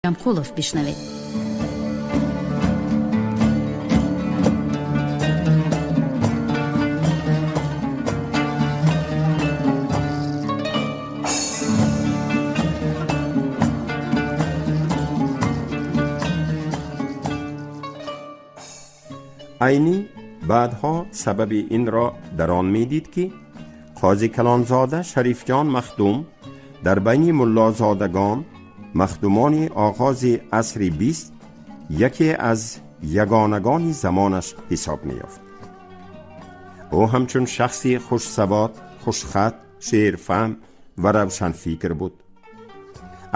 Ҷамкулов бишнавед. Айнӣ баъдҳо сабаби инро дар он медид, ки қози калонзода Шарифҷон Махдум дар байни муллозодагон, махдумони оғози асри 20, яке аз ягонагони замонаш ҳисоб меёфт. Ӯ ҳамчун шахси хушсавод, хушхат, шеърфаҳм ва равшанфикр буд.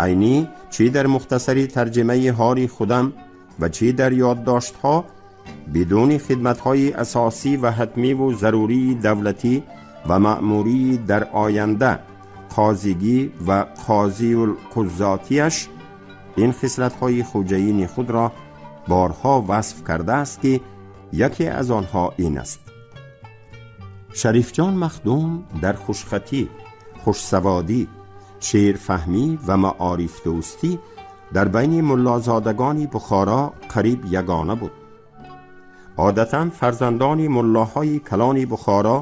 Айнӣ чӣ дар мухтасари тарҷимаи ҳоли худам ва чӣ дар ёддоштҳо бидуни хидматҳои асосӣ ва ҳатмиву зарурии давлатӣ ва маъмурии дар оянда қозигӣ ва қозиулқуззотияш ин хислатҳои хуҷаини худро борҳо васф кардааст, ки яке аз онҳо ин аст: Шарифҷон Махдум дар хушхатӣ, хушсаводӣ, шеърфаҳмӣ ва маорифдӯстӣ дар байни муллозодагони Бухоро қариб ягона буд. Одатан фарзандони муллоҳои калони Бухоро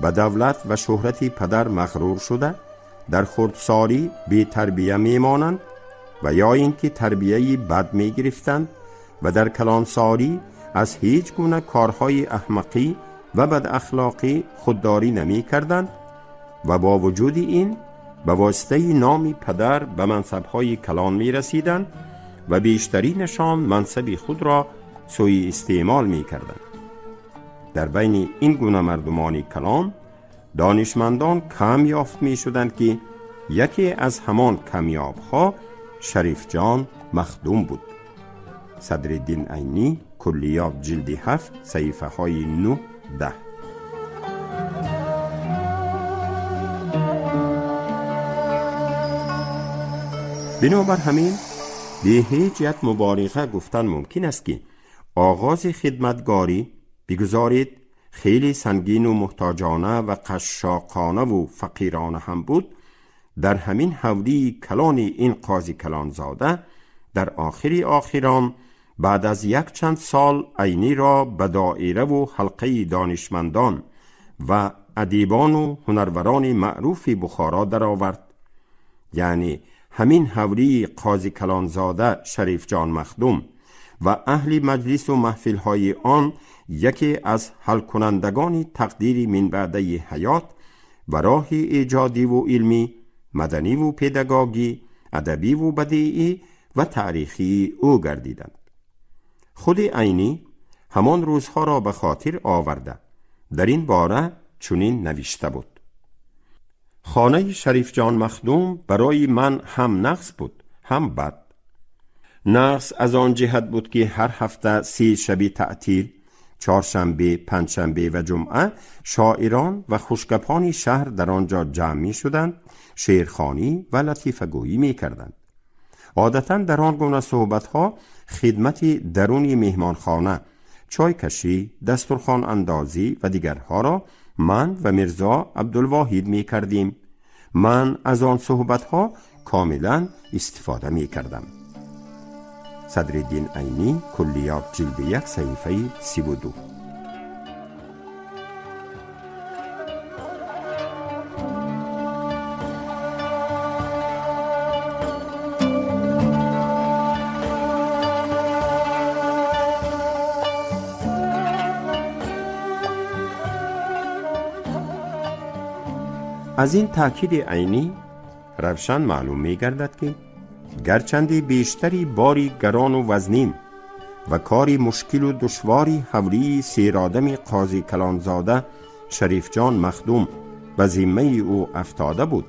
ба давлат ва шӯҳрати падар мағрур шуда, дар хурдсолӣ бетарбия мемонанд ва ё ин ки тарбияи бад мегирифтанд ва дар калонсолӣ аз ҳеҷ гуна корҳои аҳмақӣ ва бадахлоқӣ худдорӣ намекарданд ва бо вуҷуди ин ба воситаи номи падар ба мансабҳои калон мерасиданд ва бештаринашон мансаби худро суиистеъмол мекарданд. Дар байни ин гуна мардумони калон донишмандон кам ёфт мешуданд, ки яке аз ҳамон камёбҳо Шарифҷон Махдум буд. Садриддин Айнӣ, Куллиёт, ҷилди 7, саҳифаҳои 9, 10. Бинобар ҳамин бе ҳеҷ як муболиға гуфтан мумкин аст, ки оғози хидматгорӣ, бигузоред хеле сангину муҳтоҷона ва қашшоқонаву фақирона ҳам буд, дар ҳамин ҳавлии калони ин қози калонзода дар охири охирон баъд аз якчанд сол Айниро ба доираву ҳалқаи донишмандон ва адибону ҳунарварони маъруфи Бухоро даровард. Яъне ҳамин ҳавлии қози калонзода Шарифҷон Махдум ва аҳли маҷлису маҳфилҳои он яке аз ҳалкунандагони тақдири минбаъдаи ҳаёт ва роҳи эҷодиву илмӣ, маданиву педагогӣ, адабиву бадиӣ ва таърихии ӯ гардиданд. Худи Айнӣ ҳамон рӯзҳоро ба хотир оварда, дар ин бора чунин навишта буд: хонаи Шарифҷон Махдум барои ман ҳам нағз буд, ҳам бад. Нағз аз он ҷиҳат буд, ки ҳар ҳафта се шаби таътил, чоршанбе, панҷшанбе ва ҷумъа, шоирон ва хушгапони шаҳр дар он ҷо ҷамъ мешуданд, шеърхонӣ ва латифагӯӣ мекарданд. Одатан дар он гуна суҳбатҳо хидмати даруни меҳмонхона, чойкашӣ, дастурхонандозӣ ва дигарҳоро ман ва Мирзо Абдулвоҳид мекардем. Ман аз он суҳбатҳо комилан истифода мекардам. Садриддин Айнӣ, Куллиёт, ҷилди 1, саҳифаи 32. Аз ин таъкиди Айнӣ равшан маълум мегардад, ки гарчанде бештари бори гарону вазнин ва кори мушкилу душвори ҳавлии серодами қози калонзода Шарифҷон Махдум ба зиммаи ӯ афтода буд,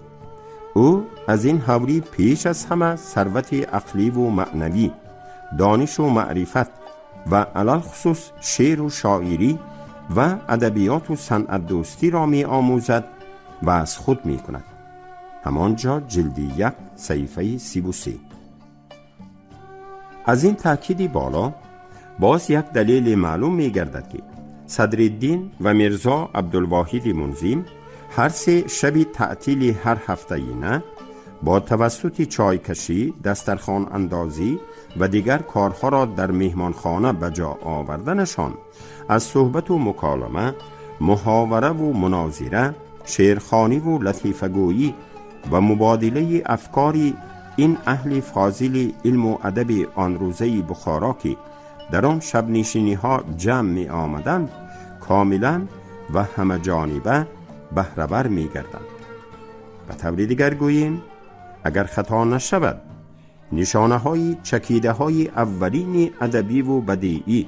ӯ аз ин ҳавлӣ пеш аз ҳама сарвати ақливу маънавӣ, донишу маърифат ва алалхусус шеъру шоирӣ ва адабиёту санъатдӯстиро меомӯзад ва аз худ мекунад. Ҳамон ҷо, ҷилди 1, саҳифаи 33. Аз ин таъкиди боло боз як далеле маълум мегардад, ки Садриддин ва Мирзо Абдулвоҳиди Мунзим ҳар се шаби таътили ҳар ҳафтаина با توسط چایکشی، دسترخوان اندازی و دیگر کارها را در مهمانخانه به جا آوردنشان، از صحبت و مکالمه، محاوره و مناظره، شعرخوانی و لطیفه‌گویی و مبادله افکار این اهل فاضل علم و ادب آن روزه بخارا که در آن شب نشینی ها جمع می آمدند، کاملا و همه جانبه بهره می گردند. به طور دیگر گوییم، اگر خطا نشود، نشانه های چکیده های اولین ادبی و بدیعی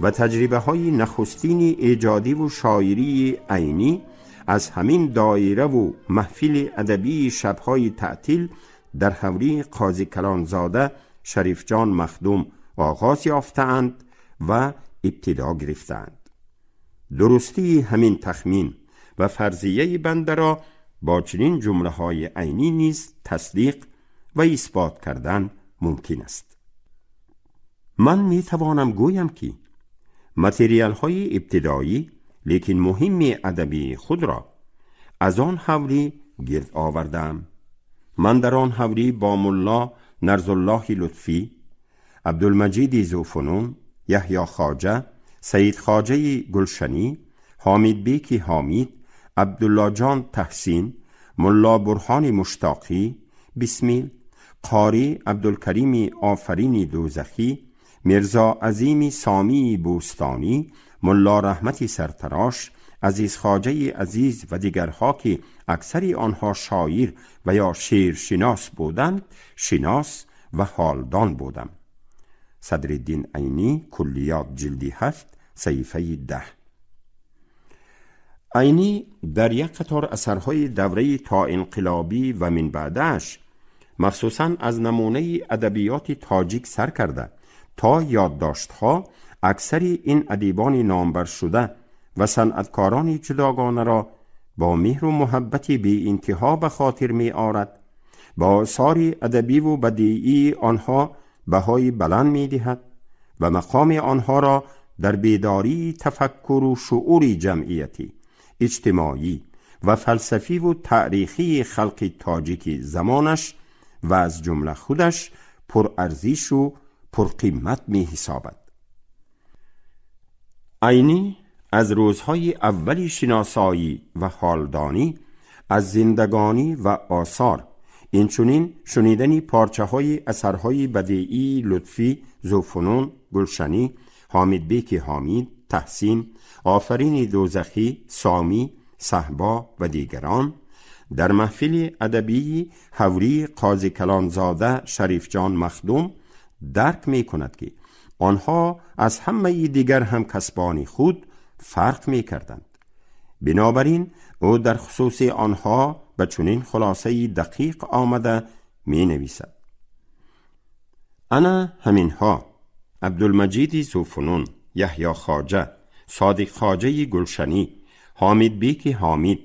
و تجربه های نخستین ایجادی و شاعری عینی از همین دایره و محفل ادبی شبهای تعطیل در حوری قاضی کلانزاده شریف جان مخدوم آغاز یافتند و ابتدا گرفتند. درستی همین تخمین و فرضیه بنده را با چنین جمله های عینی نیز تصدیق و اثبات کردن ممکن است. من می توانم گویم که متریال های ابتدایی لیکن مهم ادبی خود را از آن حولی گرد آوردم. من در آن حولی با ملا نرزالله لطفی، عبدالمجید ذوفنون، یحیی خواجه، سید خواجه گلشنی، حامد بیکی حامد، عبدالله جان تحسین، ملا برهان مشتاقی، بسمیل، قاری عبدالکریم آفرین دوزخی، میرزا عظیم سامی بوستانی، ملا رحمت سرتراش، عزیز خواجه عزیز و دیگرها که اکثر آنها شاعر و یا شعرشناس بودند، شناس و حالدان بودم. صدرالدین عینی، کلیات، جلد 7، صحیفه 10. عینی در یک قطار اثرهای دوره تا انقلابی و من بعدش، مخصوصا از نمونه ادبیات تاجیک سر کرده تا یادداشتها، اکثر این ادیبان نامبر شده و صنعتکاران جداگانه را با مهر و محبت بی انتها به خاطر می آرد، با آثار ادبی و بدیعی آنها بهای بلند می دهد و مقام آنها را در بیداری تفکر و شعور جمعیتی، اجتماعی و فلسفی و تاریخی خلق تاجیک زمانش و از جمله خودش پرارزش و پرقیمت می حسابد. عینی از روزهای اولی شناسایی و حالدانی از زندگانی و آثار، اینچنین شنیدن پارچه های اثرهای بدیعی لطفی، ذوفنون، گلشنی، حامد بیک حامد، تحسین، آفرین دوزخی، سامی، صهبا و دیگران در محفل ادبی حوری قاضی کلانزاده شریف جان مخدوم درک می کند که آنها از همه دیگر هم کسبان خود فرق می کردند. بنابراین او در خصوص آنها به چنین خلاصه دقیق آمده می نویسد: انا همینها عبدالمجید ذوفنون، یحیی خواجه، صادق خواجه گلشنی، حامد بیک حامد،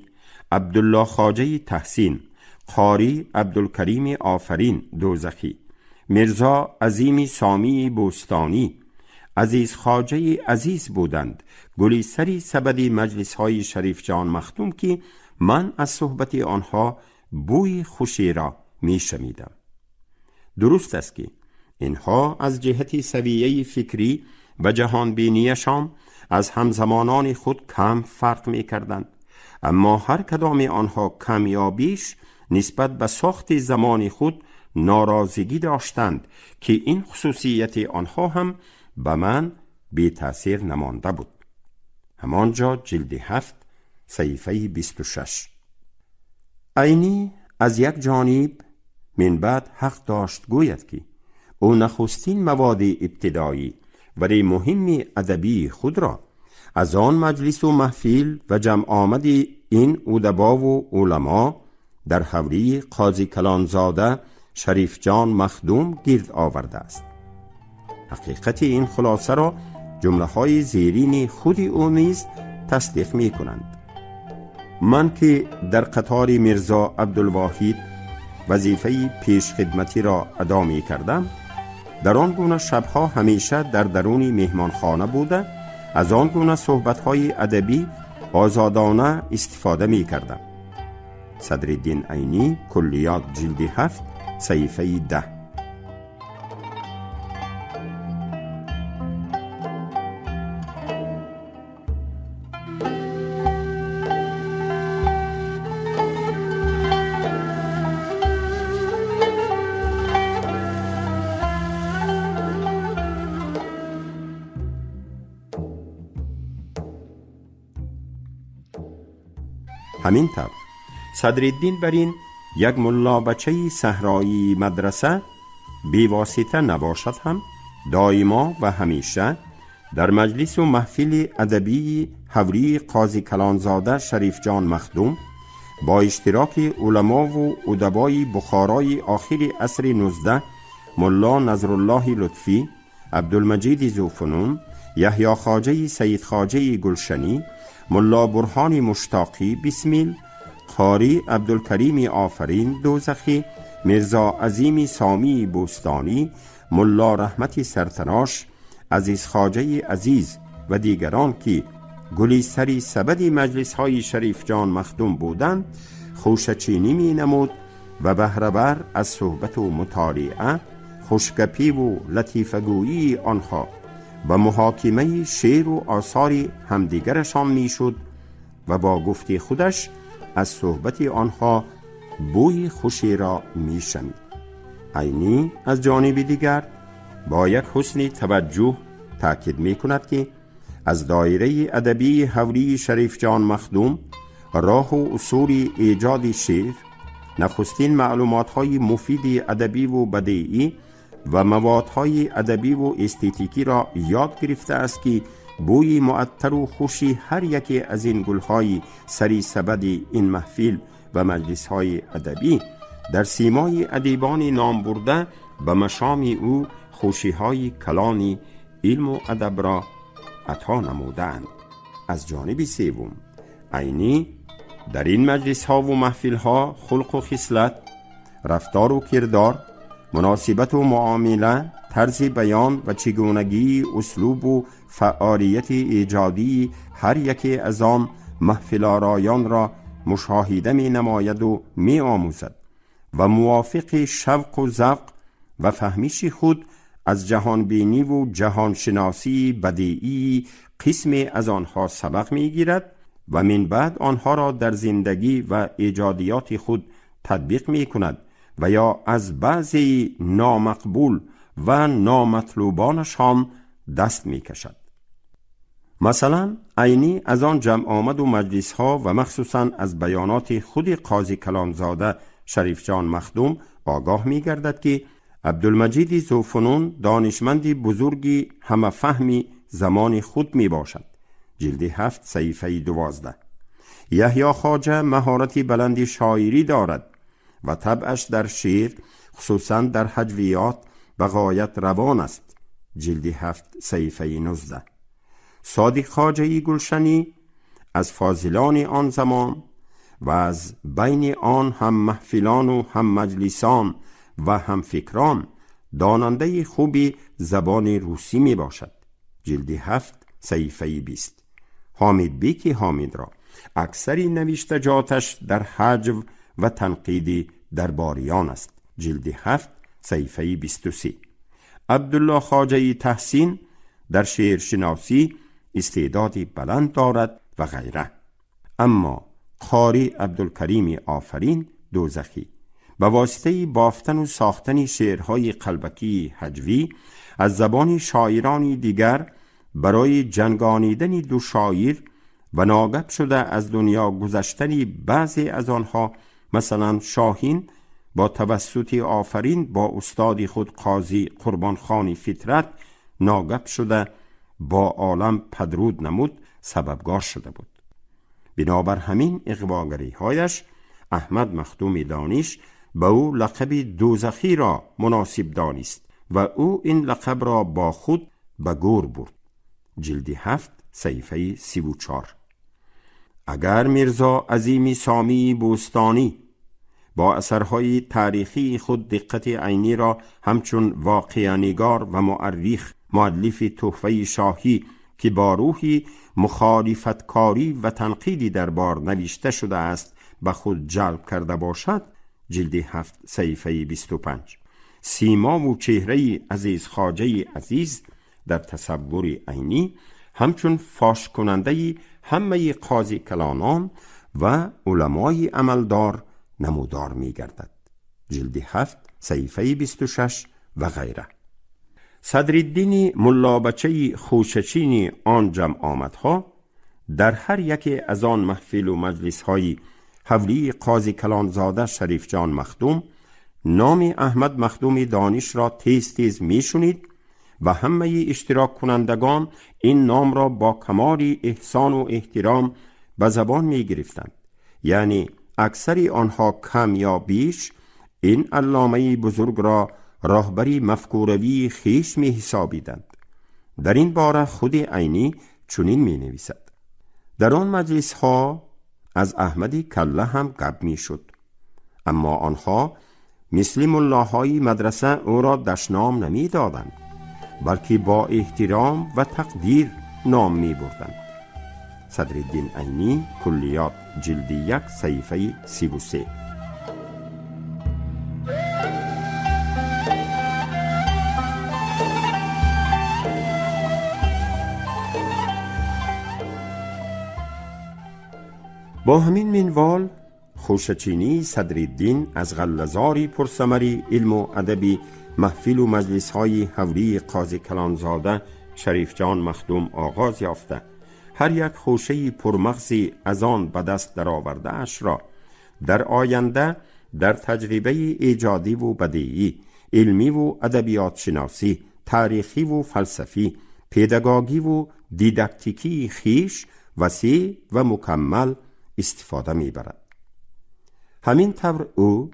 عبدالله خواجه تحسین، قاری عبدالکریم آفرین دوزخی، میرزا عظیم سامی بوستانی، عزیز خواجه عزیز بودند، گلی سری سبد مجلس های شریف جان مخدوم که من از صحبت آنها بوی خوشی را می شمیدم. درست است که اینها از جهت سویه فکری و جهانبینیشان از همزمانان خود کم فرق می کردند، اما هر کدام آنها کم یا بیش نسبت به ساخت زمان خود ناراضگی داشتند که این خصوصیت آنها هم به من بی تاثیر نمانده بود. همانجا جلد 7، صحیفه 26. عینی از یک جانب من بعد حق داشت گوید که او نخستین مواد ابتدایی ولی مهم ادبی خود را از آن مجلس و محفل و جمع آمد این ادبا و علما در حوری قاضی کلانزاده شریف جان مخدوم گرد آورده است. حقیقت این خلاصه را جمله های زیرین خود او نیز تصدیق می کنند. من که در قطار میرزا عبدالواحد وظیفه پیش خدمتی را ادا می کردم، در آن گونه شبها همیشه در درون مهمانخانه بوده از آن گونه صحبت‌های ادبی آزادانه استفاده می کردم. Садриддин Айнӣ, Куллиёт, ҷилди 7, саҳифаи 10. Ҳамин тавр Садриддин бар ин як муллобачаи саҳроии мадраса бевосита набошад ҳам, доимо ва ҳамеша дар маҷлису маҳфили адабии ҳаврии Қози Калонзода Шарифҷон Махдум бо иштироки уламову удабои Бухорои охири асри 19, Мулло Назруллоҳи Лутфӣ, Абдулмаҷиди Зуфунун, Яҳё Хоҷаи Саидхоҷаи Гулшанӣ, Мулло Бурҳони Муштоқӣ Бисмил, Қорӣ Абдулкарими Офарин Дӯзахӣ, Мирзо Азими Сомии Бӯстонӣ, Мулло Раҳмати Сартарош, Азизхоҷаи Азиз ва дигарон, ки гули сари сабади маҷлисҳои Шарифҷон Махдум буданд, хӯшачинӣ менамуд ва баҳрабар аз суҳбату мутолиа, хушгапиву латифагӯии онҳо ба муҳокимаи шеъру осори ҳамдигарашон мешуд ва бо гуфти худаш аз суҳбати онҳо бӯи хушеро мешамид. Айнӣ аз ҷониби дигар бо як ҳусни таваҷҷӯҳ таъкид мекунад, ки аз доираи адабии ҳавлии Шарифҷон Махдум роҳу усули эҷоди шеър, нахустин маълумотҳои муфиди адабиву бадеӣ ва маводҳои адабиву эстетикиро ёд гирифтааст, ки бӯи муаттару хуши ҳар яке аз ин гулҳои сари сабади ин маҳфил ва маҷлисҳои адабӣ дар симои адибони номбурда ба машоми ӯ хушиҳои калони илму адабро ато намудаанд. Аз ҷониби севум, Айнӣ дар ин маҷлисҳову маҳфилҳо хулқу хислат, рафтору кирдор, муносибату муомила, тарзи баён ва чигунагии услубу фаъолияти эҷодии ҳар яке аз он маҳфилороёнро мушоҳида менамояду меомӯзад ва мувофиқи шавқу завқ ва фаҳмиши худ аз ҷаҳонбиниву ҷаҳоншиносии бадеии қисме аз онҳо сабақ мегирад ва минбаъд онҳоро дар зиндагӣ ва эҷодиёти худ татбиқ мекунад ва ё аз баъзеи номақбул ва номатлубонашон даст мекашад. Масалан, Айнӣ аз он ҷамъомаду маҷлисҳо ва махсусан аз баёноти худи Қози Калонзода Шарифҷон Махдум огоҳ мегардад, ки Абдулмаҷиди Зуфунун донишманди бузурги ҳамафаҳми замони худ мебошад, ҷилди 7, саҳифаи 12. Яҳё Хоҷа маҳорати баланди шоирӣ дорад ва табъаш дар шеър, хусусан дар ҳаҷвиёт, ба ғоят равон аст, ҷилди 7, саҳифаи 19. Содиқ Хоҷаи Гулшанӣ аз фозилони он замон ва аз байни он ҳам маҳфилону ҳам маҷлисон ва ҳамфикрон донандаи хуби забони русӣ мебошад, ҷилди 7, саҳифаи 20. Ҳомидбеки Ҳомидро аксари навиштаҷоташ дар ҳаҷв ва танқиди дарбориён аст, ҷилди 7, саҳифаи 23. Абдулло Хоҷаи Таҳсин дар шеършиносӣ истеъдоди баланд дорад ва ғайра. Аммо Қорӣ Абдулкарими Офарин Дӯзахӣ ба воситаи бофтану сохтани шеърҳои қалбакии ҳаҷвӣ аз забони шоирони дигар барои ҷангонидани ду шоир ва ногап шуда аз дунё гузаштани баъзе аз онҳо, масалан Шоҳин бо тавассути Офарин бо устоди худ Қозӣ Қурбонхони Фитрат ногап шуда бо олам падруд намуд, сабабгор шуда буд. Бинобар ҳамин иғвогариҳояш Аҳмад Махдуми Дониш ба ӯ лақаби Дӯзахиро муносиб донист ва ӯ ин лақабро бо худ ба гӯр бурд, ҷилди 7, саҳифаи 34. Агар Мирзо Азими Сомии Бӯстонӣ бо асарҳои таърихии худ диққати Айниро ҳамчун воқеанигор ва муаррих, муаллифи Туҳфаи шоҳӣ, ки бо рӯҳи мухолифаткорӣ ва танқиди дарбор навишта шудааст, به خود جلب کرده باشد، جلد 7 صحیفه 25، سیما و چهره عزیز خواجه عزیز در تصور عینی همچون فاش کننده همه قاضی کلانان و علمای عملدار نمودار می گردد. جلد 7 صحیفه 26 و غیره. صدرالدین ملابچه خوشچین آن جمع آمدها در هر یکی از آن محفل و مجلس های حولی قاضی کلانزاده شریف جان مخدوم نام احمد مخدوم دانش را تیز تیز می شنید و همه اشتراک کنندگان این نام را با کمال احسان و احترام به زبان می گرفتند. یعنی اکثر آنها کم یا بیش این علامه بزرگ را راهبری مفکوروی خویش می حسابیدند. در این باره خود عینی چنین می نویسد: در آن مجلس ها از احمد کله هم گپ می شد، اما آنها مثل ملاهای مدرسه او را دشنام نمی دادند، بلکه با احترام و تقدیر نام می بردند. صدرالدین عینی، کلیات، جلد 1 صحیفه 33. با همین منوال خوشچینی صدرالدین از غلزاری پرثمری علم و ادبی محفل و مجلس های حولی قاضی کلانزاده شریف جان مخدوم آغاز یافته، هر یک خوشه پرمغزی از آن به دست درآورده اش را در آینده در تجربه ایجادی و بدیعی، علمی و ادبیات شناسی، تاریخی و فلسفی، پداگوگی و دیداکتیکی خیش وسیع و مکمل استفاده میبرد. همین طور او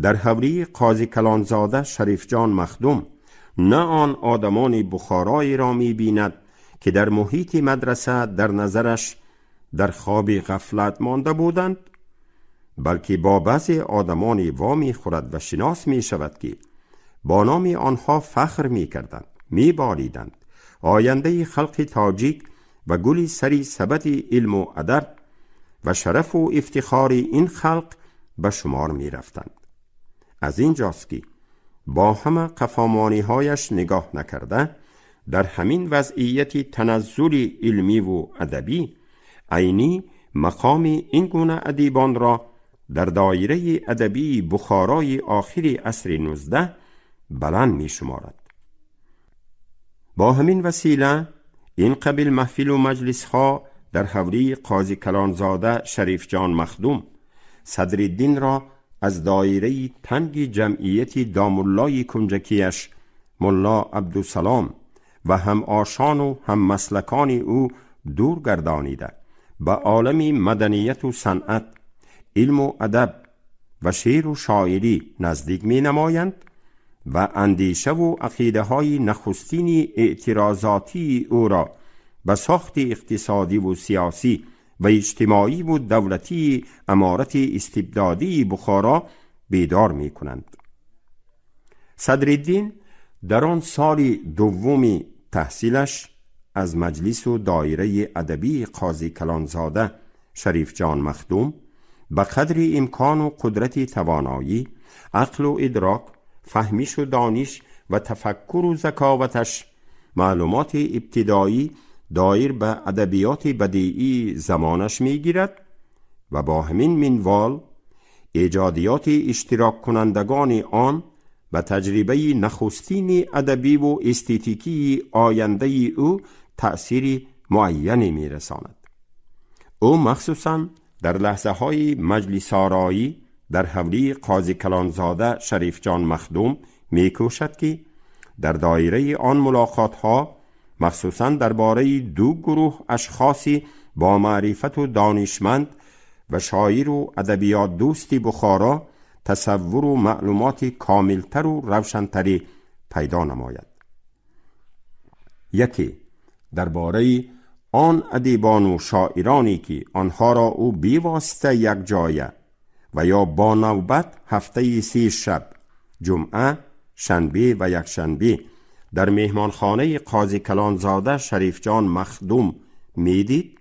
در حولی قاضی کلانزاده شریف جان مخدوم نه آن آدمان بخارایی را میبیند که در محیط مدرسه در نظرش در خواب غفلت مانده بودند، بلکه با بعضی آدمان وا میخورد و شناس می شود که با نام آنها فخر می کردند، می باریدند. آینده خلق تاجیک و گل سری سبد علم و ادب و شرف و افتخار این خلق به شمار می رفتند. از اینجاست که با همه قفامانی هایش نگاه نکرده در همین وضعیت تنزل علمی و ادبی عینی مقام این گونه ادیبان را در دایره ادبی بخارای آخر عصر 19 بلند می شمارد. با همین وسیله این قبیل محفل و مجلس ها در حولی قاضی کلانزاده شریف جان مخدوم صدرالدین را از دایره تنگ جمعیت دامولای کنجکیش ملا عبدالسلام و هم آشان و هم مسلکان او دور گردانیده به عالم مدنیت و صنعت، علم و ادب و شعر و شاعری نزدیک می نمایند و اندیشه و عقیده های نخستین اعتراضاتی او را به ساخت اقتصادی و سیاسی و اجتماعی و دولتی امارت استبدادی بخارا بیدار می کنند. صدرالدین در آن سال دوم تحصیلش از مجلس و دایره ادبی قاضی کلانزاده شریف جان مخدوم به قدر امکان و قدرت توانایی، عقل و ادراک، فهمیش و دانش و تفکر و ذکاوتش معلومات ابتدایی دایر به ادبیات بدیعی زمانش میگیرد و با همین منوال ایجادیات اشتراک کنندگان آن و تجربه نخستین ادبی و استتیکی آینده او تأثیر معینی میرساند. او مخصوصا در لحظه های مجلس آرایی در حولی قاضی کلانزاده شریف جان مخدوم میکوشد که در دایره آن ملاقات ها مخصوصا درباره دو گروه اشخاصی با معرفت و دانشمند و شاعر و ادبیات دوست بخارا تصور و معلومات کاملتر و روشنتری پیدا نماید. یکی درباره آن ادیبان و شاعرانی که آنها را او بیواسطه یک جایه و یا با نوبت هفته 3 شب، جمعه، شنبه و یک شنبه در مهمانخانه قاضی کلانزاده شریف جان مخدوم میدید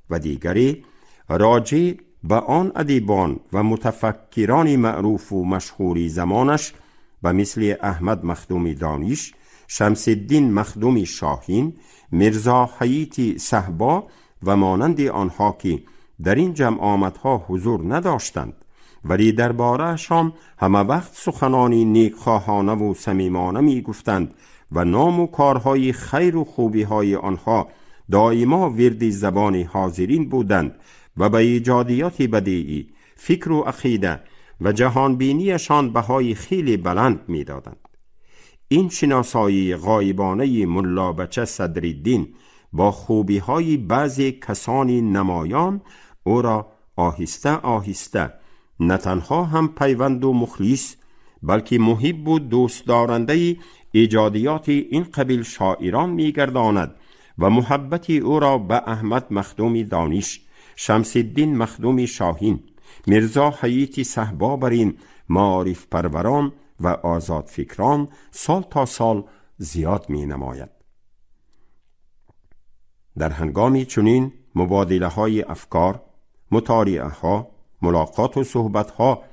و دیگری راجع به آن ادیبان و متفکران معروف و مشهور زمانش به مثل احمد مخدوم دانش، شمس الدین مخدوم شاهین، میرزا حییت صهبا و مانند آنها که در این جمع آمدها حضور نداشتند، ولی درباره‌شان همه وقت سخنانی نیکخواهانه و صمیمانه می گفتند و نام و کارهای خیر و خوبیهای آنها دائما ورد زبان حاضرین بودند و به ایجادیات بدیعی، فکر و عقیده و جهانبینیشان بهای خیلی بلند میدادند. این شناسایی غایبانه ملا بچه صدرالدین با خوبیهای بعضی کسانی نمایان او را آهسته آهسته نه تنها هم پیوند و مخلص، بلکه محب و دوست دارنده ایجادیات این قبیل شاعران میگرداند و محبت او را به احمد مخدوم دانش، شمس الدین مخدوم شاهین، میرزا حییت صهبا بر این معارف پروران و آزاد فکران سال تا سال زیاد می نماید. در هنگام چنین مبادله های افکار، مطالعه ها، ملاقات و صحبت ها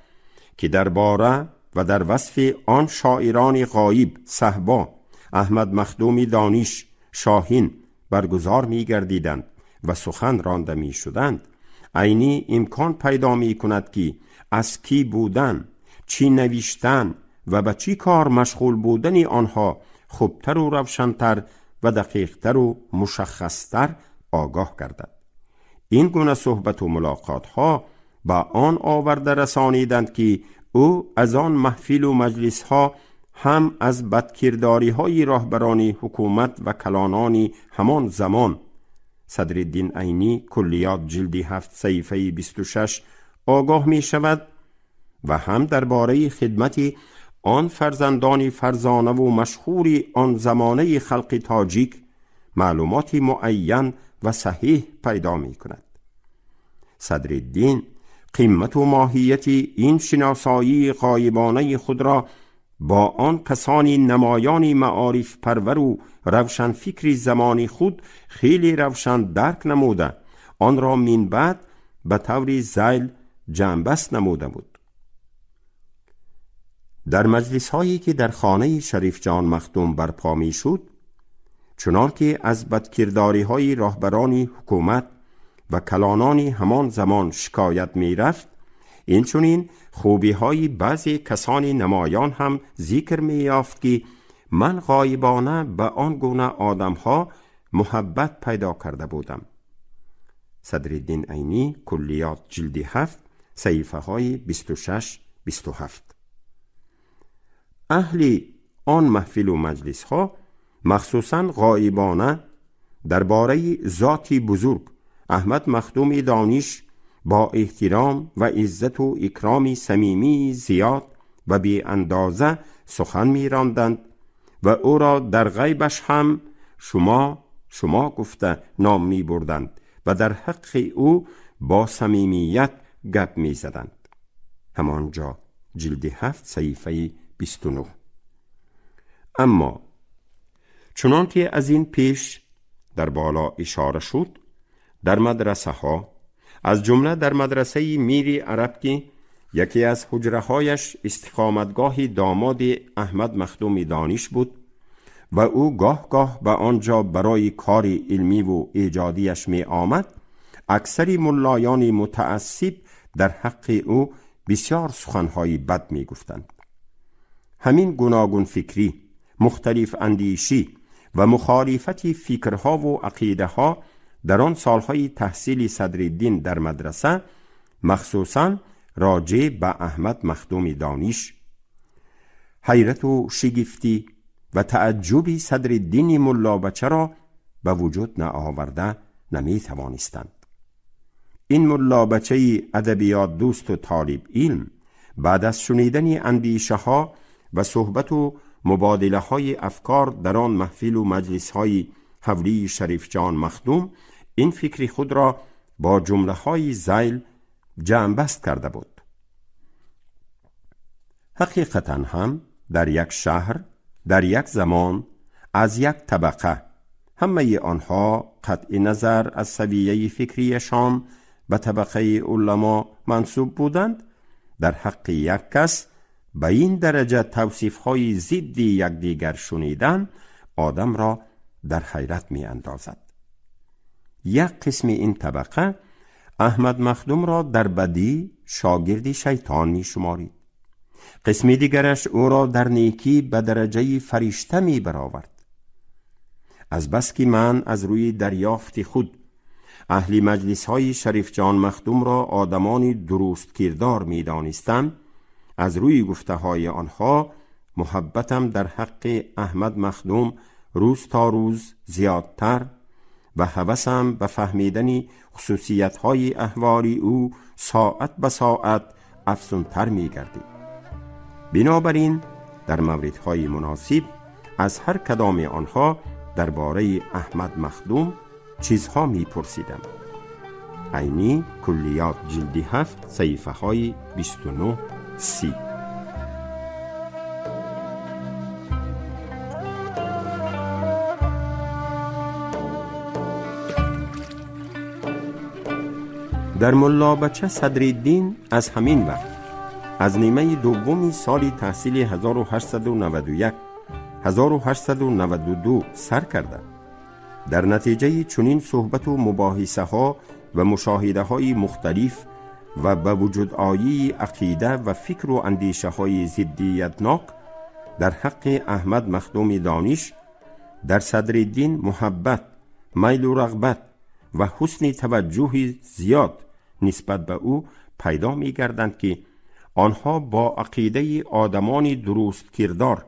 که درباره و در وصف آن شاعران غایب صهبا، احمد مخدوم دانش، شاهین برگزار می گردیدند و سخن رانده می شدند، عینی امکان پیدا می کند که از کی بودن، چی نوشتن و به چی کار مشغول بودن آنها خوبتر و روشنتر و دقیقتر و مشخصتر آگاه گردد. این گونه صحبت و ملاقات ها به آن آورده رسانیدند که او از آن محفل و مجلس ها هم از بدکرداری های راهبران حکومت و کلانان همان زمان، صدرالدین عینی کلیات جلد 7 صحیفه 26 آگاه می شود و هم درباره خدمت آن فرزندان فرزانه و مشهور آن زمانه خلق تاجیک معلومات معین و صحیح پیدا می کند. صدرالدین قیمت و ماهیت این شناسایی غایبانه خود را با آن کسانی نمایان معارف پرور و روشن فکری زمانی خود خیلی روشن درک نموده، آن را من بعد به طور ذیل جمع‌بست نموده بود. در مجلس هایی که در خانه شریف جان مخدوم برپا می شد، چنان که از بدکرداری های راهبران حکومت و کلانان همان زمان شکایت می رفت، این چنین خوبی های بعضی کسان نمایان هم ذکر می یافت که من غایبانه به آن گونه آدم ها محبت پیدا کرده بودم. صدرالدین عینی کلیات جلد 7 صحیفه های 26-27. اهل آن محفل و مجلس ها مخصوصا غایبانه درباره ذاتی بزرگ احمد مخدوم دانش با احترام و عزت و اکرام صمیمی زیاد و بی اندازه سخن می راندند و او را در غیبش هم شما شما گفته نام می بردند و در حق او با صمیمیت گپ می زدند. همانجا جلد 7 صحیفه 29. اما چنان که از این پیش در بالا اشاره شد، در مدرسه ها، از جمله در مدرسه میری عرب که یکی از حجره هایش استقامتگاه داماد احمد مخدوم دانش بود و او گاه گاه به آنجا برای کار علمی و ایجادیش می آمد، اکثر ملایان متعصب در حق او بسیار سخنهای بد می گفتند. همین گوناگون فکری، مختلف اندیشی و مخالفت فکرها و عقیده ها در آن سالهای تحصیل صدرالدین در مدرسه، مخصوصا راجع به احمد مخدوم دانش، حیرت و شگفتی و تعجب صدرالدین ملا بچه را به وجود نآورده نمی توانستند. این ملا بچه ادبیات دوست و طالب علم بعد از شنیدن اندیشه ها و صحبت و مبادله های افکار در آن محفل و مجلس های حولی شریف جان مخدوم، این فکر خود را با جمله های ذیل جمع‌بست کرده بود. حقیقتا هم در یک شهر، در یک زمان، از یک طبقه، همه آنها قطع نظر از سویه فکریشان به طبقه علما منسوب بودند، در حق یک کس به این درجه توصیف‌های ضد یکدیگر شنیدن آدم را در حیرت می اندازد. یک قسم این طبقه احمد مخدوم را در بدی شاگرد شیطان می شمارید. قسم دیگرش او را در نیکی به درجه فرشته می برآورد. از بس که من از روی دریافت خود اهل مجلس های شریف جان مخدوم را آدمانی درست کردار می دانستم، از روی گفته های آنها محبتم در حق احمد مخدوم روز تا روز زیادتر و هوسم به فهمیدن خصوصیت های احوال او ساعت به ساعت افزونتر می گردید. بنابراین در موردهای مناسب از هر کدام آنها درباره احمد مخدوم چیزها می پرسیدم. عینی کلیات جلد 7 صحیفه های 29 30. در ملا بچه صدرالدین از همین وقت از نیمه دوم سال تحصیل 1891 1892 سر کرده. در نتیجه چنین صحبت و مباحثه ها و مشاهده های مختلف و به وجود آیی عقیده و فکر و اندیشه های ضدیتناک در حق احمد مخدوم دانش، در صدرالدین محبت، میل و رغبت و حسن توجه زیاد نسبت به او پیدا می گردند که آنها با عقیده آدمان درست کردار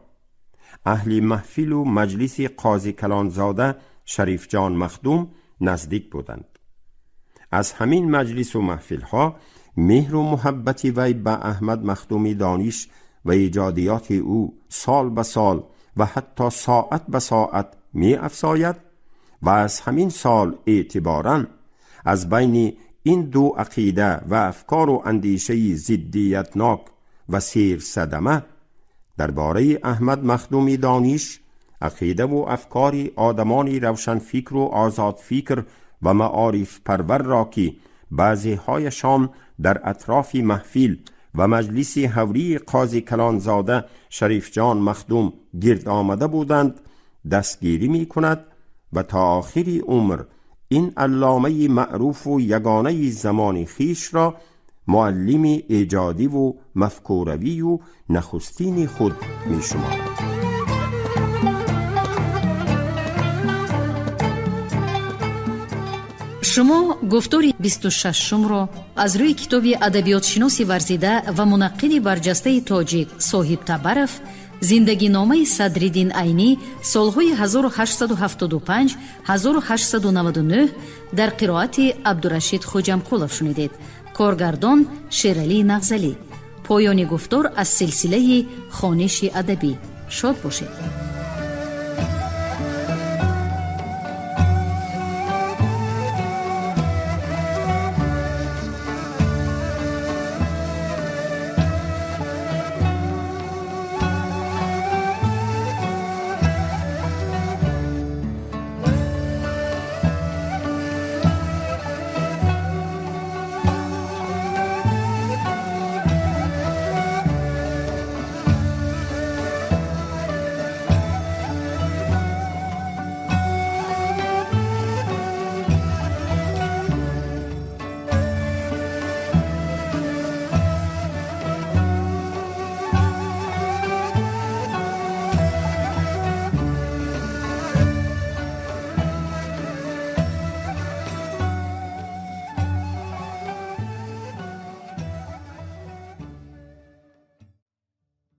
اهل محفل و مجلس قاضی کلانزاده شریف جان مخدوم نزدیک بودند. از همین مجلس و محفل ها مهر و محبت وی به احمد مخدوم دانش و ایجادیات او سال به سال و حتی ساعت به ساعت می افزاید و از همین سال اعتباراً از بین این دو عقیده و افکار و اندیشه ضدیتناک و سیر صدمه درباره احمد مخدوم دانش، عقیده و افکار آدمان روشن فکر و آزاد فکر و معارف پرور را که بعضی هایشان در اطراف محفل و مجلس حوری قاضی کلانزاده شریف جان مخدوم گرد آمده بودند دستگیری می کند و تا آخر عمر این علامه معروف و یگانه زمان خیش را معلم ایجادی و مفکوروی و نخستین خود می شمارد. Шумо гуфтори 26-умро аз рӯи китоби адабиётшиноси варзида ва мунаққиди барҷастаи тоҷик Соҳиб Табаров «Зиндагиномаи Садриддин Айнӣ солҳои 1875-1899» дар қироати Абдурашид Хоҷамкулов шунидед. Коргардон Шералӣ Нағзалӣ. Поёни гуфтор аз силсилаи хониши адабӣ. Шод бошед.